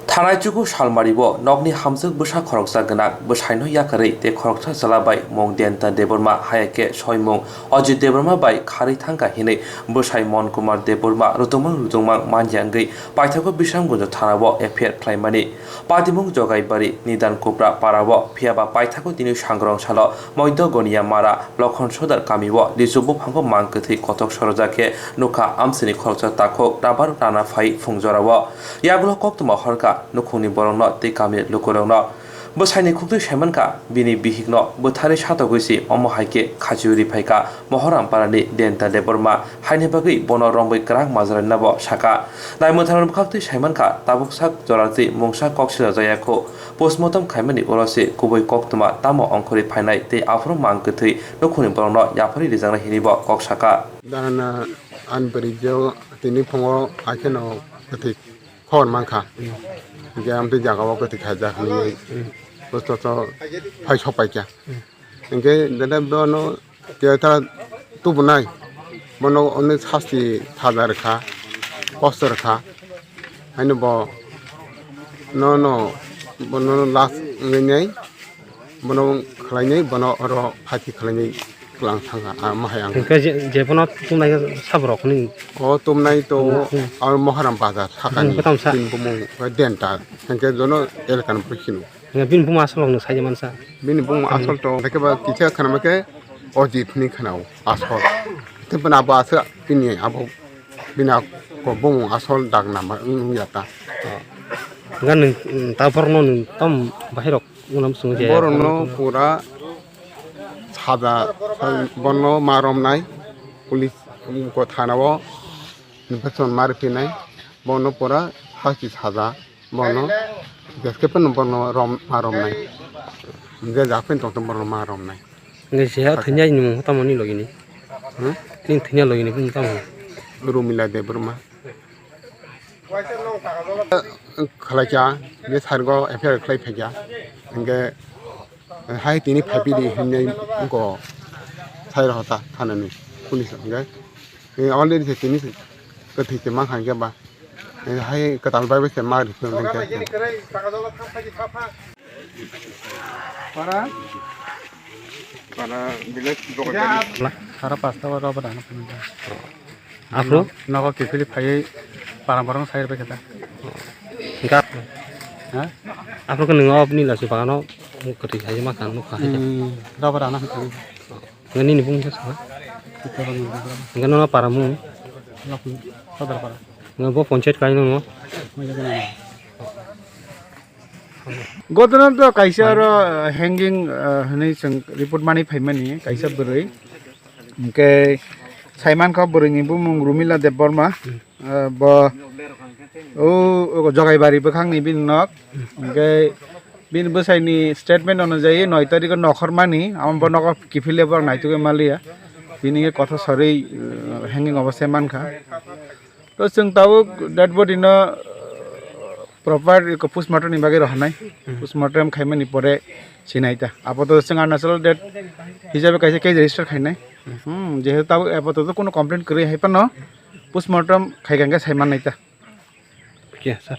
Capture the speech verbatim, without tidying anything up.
Thanaichuku Salmari o nokni hamjwk bwsa khoroksa gwnang bwsaino yakarwi tei khoroksa chwla bai mung Denta Debbarma, haya khe soimung Ajit Debbarma bai kharwi thangkha hinwi bwsai Mon Kumar Debbarma rwtwmung rwtwmang manya wngwi paithago Bisramganj thanao F I R khlaimani. Patimung Jogaibari Nidan Kupra parao, phiyaba paithago tini Sangrong salo Moido Goniya Mara Lokhon Sodar kamio lisu buphango mang kwthwi kothok sorojak khe nukha amchini khoroksa takhuk rabar rana phai phung jorao. Yagulo koktwma horkha nukhungni borokno tei kamini lukurokno. Bwsaini khuktwi saimankha, bini bihikno bwtharwi satogwi se omo hai khe khachiui riphaikha Mohoramparani Denta Debbarma, haini bagwi bono romwi kwrak majra rinabo sakha. Naimwthangno bwkhaktwi saimankha, tabuk sak joratwi mungsa kok silajak ya kho. Postmortem khaimani ulo se kubui koktwma tamo ongkhorwi phainai tei aphuru mang kwthwi nukhungni borokno yapharwi rijaknai hinwibo kok sakha. Darana ani bwrwi jeo tini phungo haikhe no kwthwi khor mankha. Hinkhe amtwi jagao kwthwi khaijak hinwi posto to phai sok paikha. Hinkhe dede bono keta tubunai, bono onek sasti thaja rwkha, kosto rwkha. Haino bo nono, bono last wngwi nai, bono khlainai, bono oro phathi khlainai kwlang thangkha, ah, mohai ang. Hwnkhe je, je bono tumnai khe saborok ni? O tumnai to, hmm, hmm, aro Moharam Bazar sakani, hmm, kwtam sa. Bini bumung khe Denta, hwnkhe jono elakani bwkhino. Hwnkhe bini bumung aswk rok no sai mansa? Bini bumung, hmm, aswk to, hwnkhe ba kisa khwnama khe Ojit hinwi khwnao, aswk. Tei bini abo aswk bini abo. Bini ako bumung asol dak number wng ya ta. Ga nwng, mm, ta borokno nwng tam bahai rok unam sung je. Borokno pura saja, bono ma romnai, police ko thana o infection mari phinai, bono pura hasti saja. Bono, jeske peno bono rom, ma romnai. Je jak pen tongtong bono ma romnai. Nge se ha thanya ni mung tamo ni logi ni. Hmm? Ni thanya logi ni mung tamo. Rumila Debbarma. Khalai cha, je sargo F I R khlai phaikya. Nge hai tini phaipi di hinwi ko sai rw ta thana ni. Police nge. Already se tini se kwthwi se ma khan khe ba. Hai kwtal bai bai se ma ri phai bai khe. Para, para village Jogaibari. Sara pasta o rubber ano phai. Afro? Nogo kiphilwi phaiwi para borong sai bai khe ta. Ga. Ha? Afro ko nung op ni lasu bagano kwthwi sai ma khan nukha. Hmm, rubber ano phai. Nge nini bung khe saka? Hingke nono para mung? Sodor para. Nge bo ponchayet kaino no? Gotona to kaisa aro, uh, hanging, uh, hinui chwng report mani phaimani kaisa bwrwi. Hingke saimankha bwrwini bumung Rumila Debbarma. Ah, bo, o, o Jogaibari bwkhakni bini nok. Hingke bini bwsaini statement onujai noi tarikh o nokhormani, amo bo nogo kiphilwi bo ang naitugwi manliya. Bini khe kotha sarwi, eh, hanging obo se mankha. To chwng tabuk dead body no, eh, proper eko postmortem ni bagwi rohornai. Postmortem khaimani pore sinai ta. Apato chwng Arunachal dead hisabe kaisa case register khainai. Hmm, jehetu tabuk apato to kuno complaint kwrwi hai phano. Postmortem khai khe sai mannai ta. Kya, sir?